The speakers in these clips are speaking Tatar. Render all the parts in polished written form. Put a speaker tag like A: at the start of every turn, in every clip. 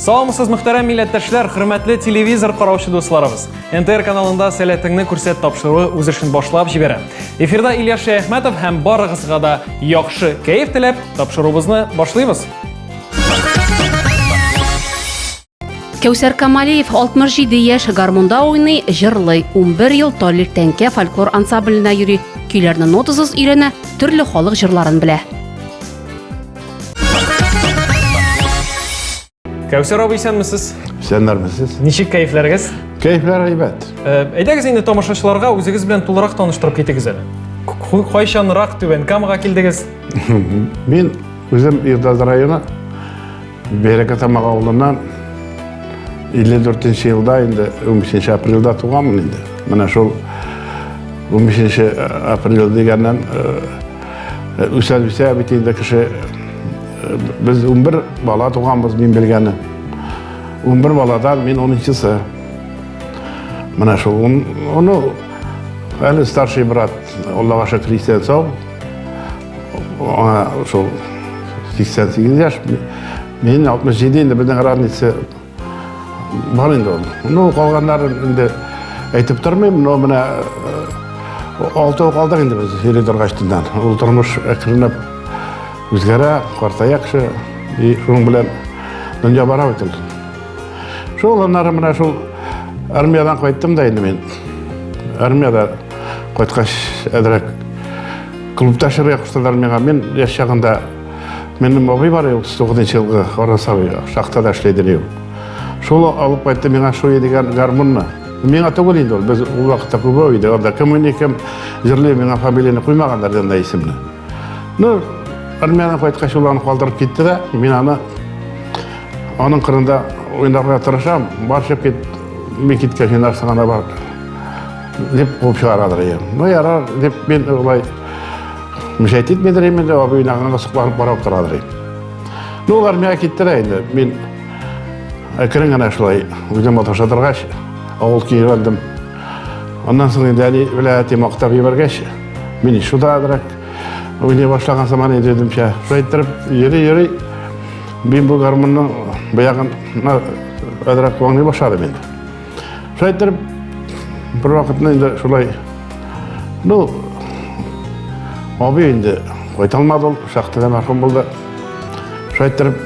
A: Саумысыз, мөхтәрәм милләттәшләр, хөрмәтле телевизор караучы дусларыбыз. НТР каналында Сәләтеңне күрсәт тапшыруы үз эшен башлап җибәрә. Эфирда Ильяс Шәяхмәтов һәм барыгызга да яхшы кәеф теләп, тапшыруыбызны башлыйбыз.
B: Кәүсәр Камалиев 67 яшь, гармунда уйный, җырлый. 11 ел Талир Тәңкә фольклор ансамбленә йөри. Көйләрне нотасыз өйрәнә, төрле халык җырларын белә.
A: Кәүсәр абый, исәнмесез?
C: Исәннәрмесез?
A: Ничек кәефләрегез?
C: Кәефләр әйбәт.
A: Э, әйдәгез инде тамашачыларга үзегез белән тулырак таныштырып китегез әле. Кайчанрак Түбән Камага килдегез?
C: Мин үзем Ирдаз районы Бәрәкә Тамак авылыннан 54 елда инде 15 апрельдә туганмын инде. Менә шул 15 апрель дигәннән үсә үсә бит инде кеше. Без 11 бала туганбыз, мин белгәне. 11 баладан мин 10-нчысы. Менә шул оны әле старший брат, Аллага шөкер, исән сау. Аңа шул 88 яшь, мин 67 инде, безнең разница бар инде ул. Ну, калганнарын инде әйтеп тормыйм, но менә алтау калдык инде без йөри торгачтыннан. Ул тормыш әкренләп үзгәрә, картая кеше, и шуның белән дөнья бара бит ул. Шул аннары менә шул армиядән кайттым да инде мин. Армиядә кайткач әзрәк клубта эшләргә куштылар миңа. Мин яшь чагында минем абый бар, 39 елгы Харас абый, шахтада эшли иде ул. Шул алып кайтты миңа шуй дигән гармунны. Миңа түгел инде ул, без ул вакытта күбәү иде. Анда кем уйный, кем җырлый, миңа фамилияне куймаганнар анда исемне. Ну, армиядән кайткач ул аны калдырып китте дә, мин аны аның кырында уйнарга тырышам, бар чыгып кит, мин киткәч уйнарсың ана бар дип куып чыгарадыр ия. Ну, ярар дип мин улай мешать итмидер инде, абый уйнаганга сокланып карап торадыр. Ну, ул армиягә китте дә инде. Мин әкрен генә шулай үзем маташа торгач, авыл көе өйрәндем. Аннан соң инде әни белән әти мактап җибәргәч, мин шуда әзрәк уйный башлаган заман инде үземчә. Шулай иттереп йөри-йөри мин бу гармунның буягын әзрәк аңлый башладым инде. Шулай иттереп бер вакытны инде шулай, ну, абый инде кайта алмады ул, шахтада мәрхүм булды. Шулай иттереп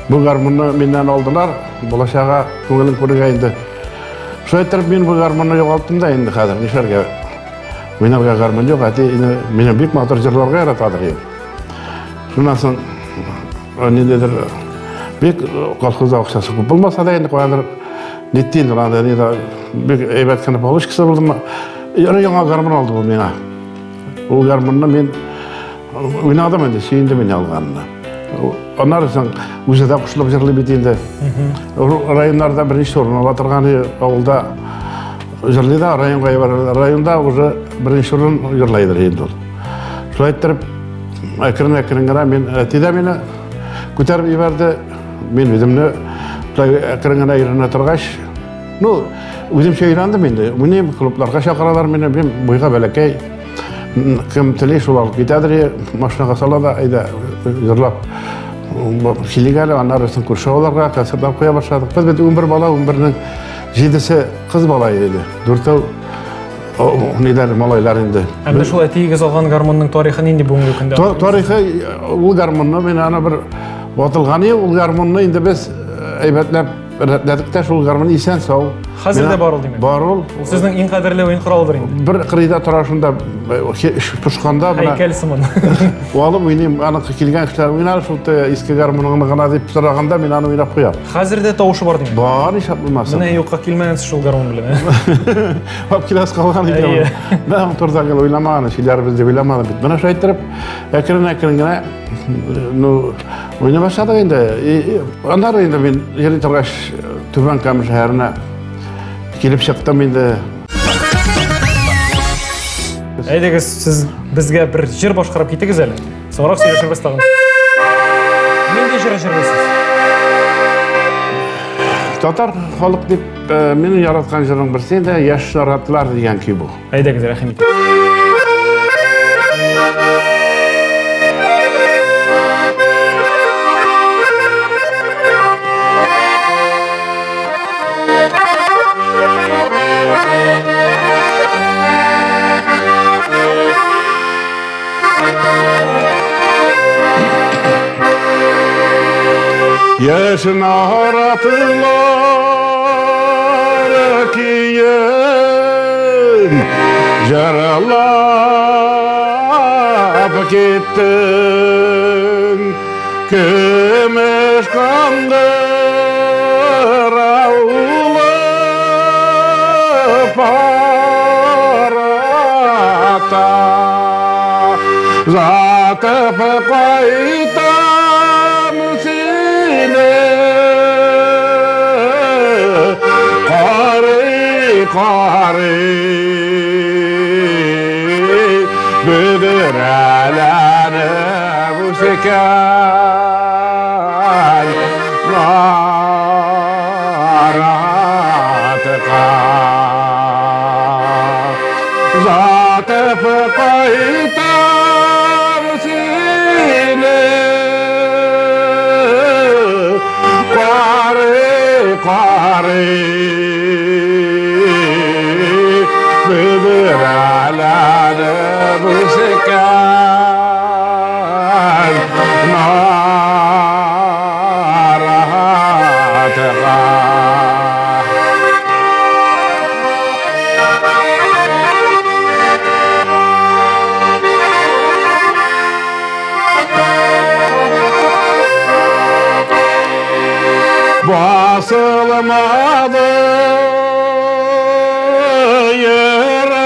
C: бу гармунны миннән алдылар, балачага күңелен күрергә инде. Шулай иттереп мин бу гармунны югалттым да инде хәзер нишләргә? Уйнарга гармун юк, әти инде мине бик матур җырларга яратадыр инде. Шуннан соң ниндидер бик колхозда акчасы күп булмаса да инде каядыр нитте инде анда нидә бик әйбәт кенә получкасы булдымы. Яңа гармун алды бу миңа. Ул гармунны мин уйнадым инде, сөендем инде алганына. Аннары соң үзе дә кушылып җырлый бит инде. Районнарда беренче урын ала торган авылда җырлый да районга җибәрәләр. Районда уже беренче урын җырлайдыр инде ул. Шулай иттереп, әкрен-әкрен генә мин әти дә мине күтәреп җибәрде. Мин үземне шулай әкрен генә өйрәнә торгач, ну, үземчә өйрәндем инде. Уйныйм, клубларга чакыралар мине, мин буйга бәләкәй. Кем тели, шул алып китәдер, машинага сала да, әйдә, җырлап килик әле, аннары соң күрше авылларга концертлар куя башладык. Без бит 11 бала, 11-нең җидесе кыз бала иде. Дүртәү ниләр, малайлар инде.
A: Ә менә шул әтиегез алган гармунның тарихы нинди бүгенге көндә?
C: Тарихы ул гармунны мин аны бер ватылган ул гармунны инде без әйбәтләп рәтләдек тә шул гармун исән сау.
A: Хәзер дә бар ул димәк.
C: Бар ул.
A: Ул сезнең иң кадерле уен коралыдыр инде.
C: Бер кырыйда тора шунда пошканда
A: менә. Һәйкәл сыман.
C: Алып уйныйм, аны килгән кешеләр уйнар шул иске гармуныңны гына дип сораганда мин аны уйнап куям.
A: Хәзер дә тавышы бар димәк.
C: Бар, нишләп булмасын.
A: Менә юкка килмәгәнсез шул гармун белән.
C: Алып киләсе калган икән. Мин аның турында гел уйламаган, сөйләрбез дип уйламадым бит. Менә шулай иттереп, әкрен-әкрен генә, ну, уйный башладык инде. Аннары инде мин йөри торгач Түбән Кама шәһәренә килеп чыктым инде.
A: Әйдәгез, сез безгә бер җыр башкарып китегез әле. Соңрак сөйләшербез тагын. Нинди җыр җырлыйсыз?
C: Татар халык дип минем яраткан җырның берсе дә Яшь наратлар дигән көй бу.
A: Әйдәгез, рәхим итегез.
C: Яшь наратлар киен Җырлап киттең Көмеш каңгыраулы парата Затып кайтам сине Карый, карый Бөдрәләнеп үскән Наратка Затып кайтам сине Карый, карый Бөдрәләнеп үскән Наратка. Басылмады йөрәк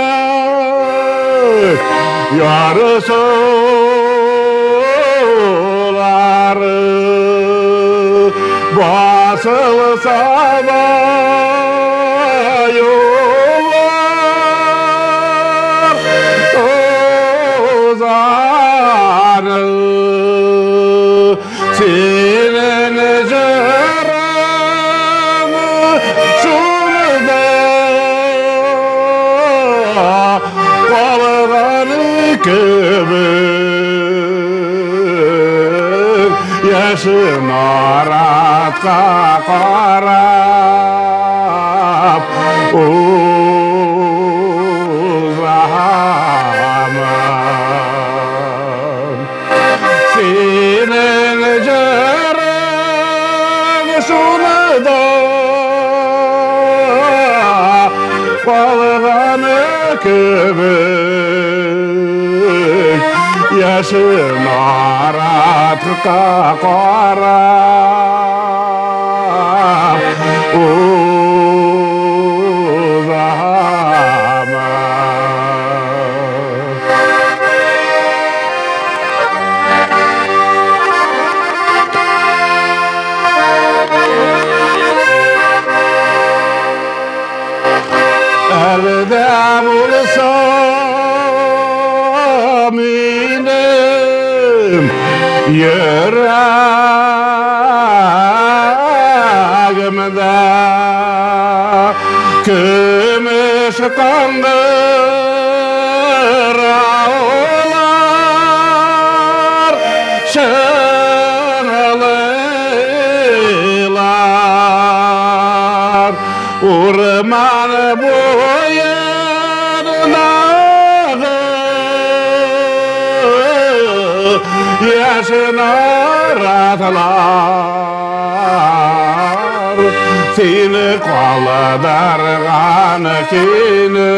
C: ярсулары, басылса да юллар тузаны, синең җырың шунда калган кебек, яшь наратка карап узамын. Синең җырың шунда калган кебек, яшь наратка карап узамын. Әлдә булса минем йөрәгемдә көмеш каңгыраулар чыңлыйлар, урман буендагы яшь наратлар сине калдырган көйне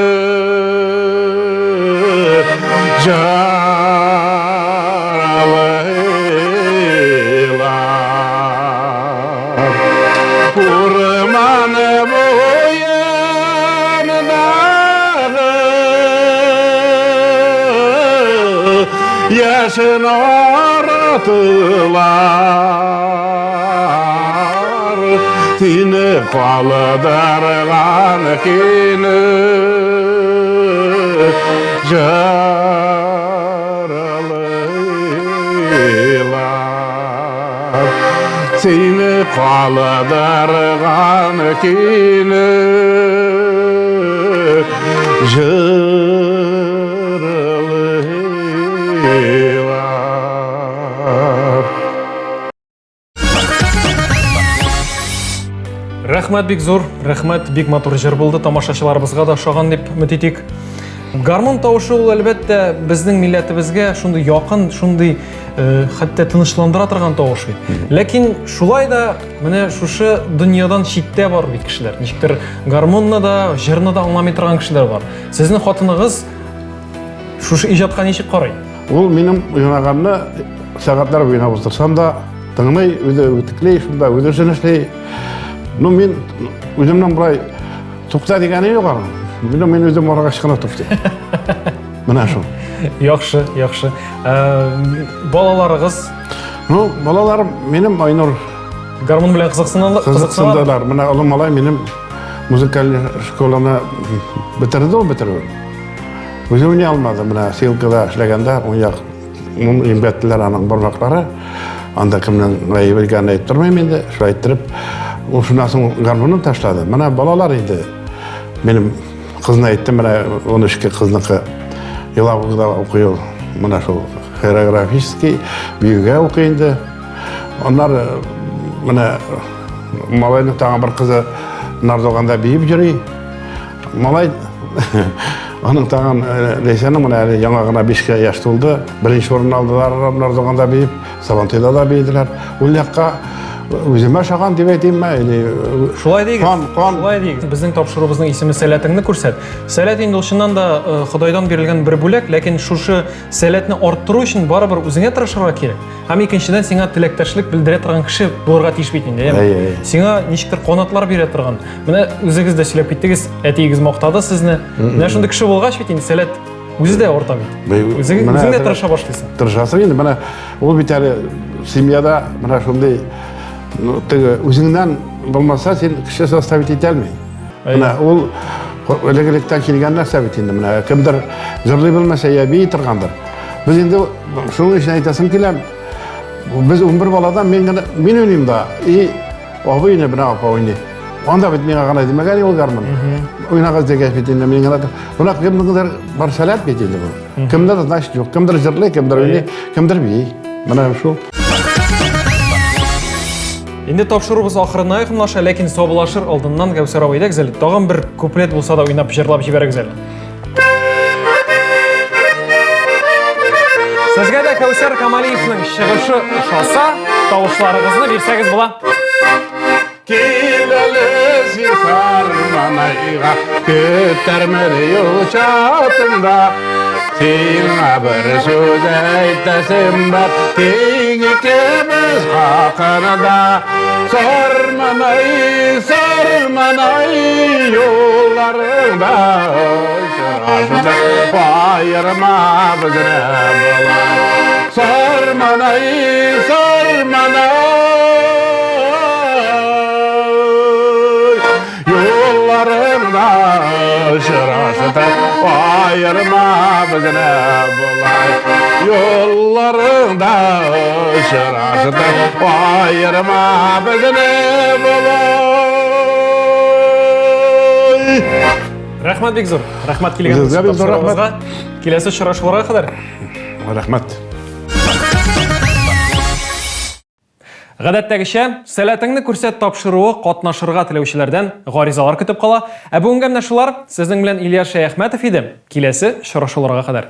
C: җырлыйлар. Урман буендагы яшь наратлар сине калдырган көйне җырлыйлар. Сине Калдырган көйне җырлыйлар.
A: Рәхмәт бик зур, рәхмәт, бик матур җыр булды, тамашачыларыбызга да ошаган дип өмет итик. Гармун тавышы ул әлбәттә безнең милләтебезгә шундый якын, шундый э, хәтта тынычландыра торган тавыш бит. Ләкин шулай да менә шушы дөньядан читтә бар бит кешеләр. Ничектер гармунны да, җырны да аңламый торган кешеләр бар. Сезнең хатыныгыз шушы иҗатка ничек карый?
C: Ул минем уйнаганны сәгатьләр буена утырсам да тыңлый, үзе үтүкли, шунда үзе эшен эшли. Ну мин үземнең болай Тукта дигәне юк аның. Мин мин үзем аргач кына туктыйм. Менә шул.
A: Яхшы, яхшы. Ә, балаларыгыз?
C: Ну, балаларым минем Айнур
A: гармун белән кызыксыналар.
C: Кызыксындылар. Менә олы малай минем музыкаль школаны бетерде ул бетерүен. Үзе уйный алмады. Менә силкада эшләгәндә уң як Имгәттеләр аның бармаклары. Анда кемнең гаебе икәнен әйтеп тормыйм инде. Шулай иттереп, ул шуннан соң гармунын ташлады. Менә балалар инде. Минем кызны әйттем, менә 12 кызныкы Елабугада укый ул. Менә шул хореографический биюгә укый инде. Аннары менә малайның тагын бер кызы Нардуганда биеп йөри. Малай аның тагын э, Ләйсәнең менә әле яңа гына бишкә яшь тулды. Беренче урын алдылар Нардуганда биеп, Сабантуйда да биеделәр. Ул якка үземә ошаган дип әйтимме или
A: э, Шулай дигез. Кан, кан. Шулай дигез. Безнең тапшыруыбызның исеме Сәләтеңне күрсәт. Сәләт инде ул чыннан да э, Ходайдан бирелгән бер бүләк, ләкин шушы сәләтне арттыру өчен барыбер үзеңә тырышырга кирәк. Һәм икенчедән сиңа теләктәшлек белдерә торган кеше булырга тиеш бит инде, әйеме? Сиңа ничектер канатлар бирә торган. Менә үзегез дә сөйләп киттегез, әтиегез мактады сезне. Менә шундый кеше булгач бит инде сәләт үзе дә арта бит. Үзең үзең дә тырыша башлыйсың.
C: Тырышасың инде, менә ул бит әле семьяда менә шундый теге үзеңнән булмаса син кеше составить итә алмый. Менә ул элек-электән килгән нәрсә бит инде. Менә кемдер җырлый белмәсә я бии торгандыр. Без инде шуның өчен әйтәсем килә. Без 11 баладан мин генә мин уйныйм да. И абый уйный, менә апа уйный. Анда бит миңа гына димәгән ул гармун. Уйнагыз дигәч бит инде мин генә. Менә кемнеңдер бар сәләт бит инде бу. Кемдер значит юк, кемдер җырлый, кемдер уйный, кемдер бии. Менә шул.
A: Инде тапшыруыбыз ахырына якынлаша, ләкин саубуллашыр алдыннан Кәүсәр абый, әйдәгез әле, тагын бер куплет булса да уйнап җырлап җибәрегез әле. Сезгә дә Кәүсәр Камалиевның чыгышы ошаса, тавышларыгызны бирсәгез була.
C: Кил әле син Сарманайга, көтәрмен юл чатында. Сиңа бер сүз әйтәсем бар, тиң икебез хакында. Сарманай, Сарманай, юлларыңда очрашып, аерма безне болай. Сарманай, Сарманай, юлларыңда очрашып, аерма безне болай. Юлларыңда очрашып, аерма безне болай.
A: Рәхмәт бик зур. Рәхмәт килгән
C: Сезгә бик зур рәхмәт.
A: Киләсе очрашуларга кадәр.
C: Рәхмәт.
A: Гадәттәгечә, Сәләтеңне күрсәт тапшыруы катнашырга теләүчеләрдән гаризалар көтеп кала. Ә бүгенгә менә шулар. Сезнең белән Ильяс Шәяхмәтов иде. Киләсе очрашуларга кадәр.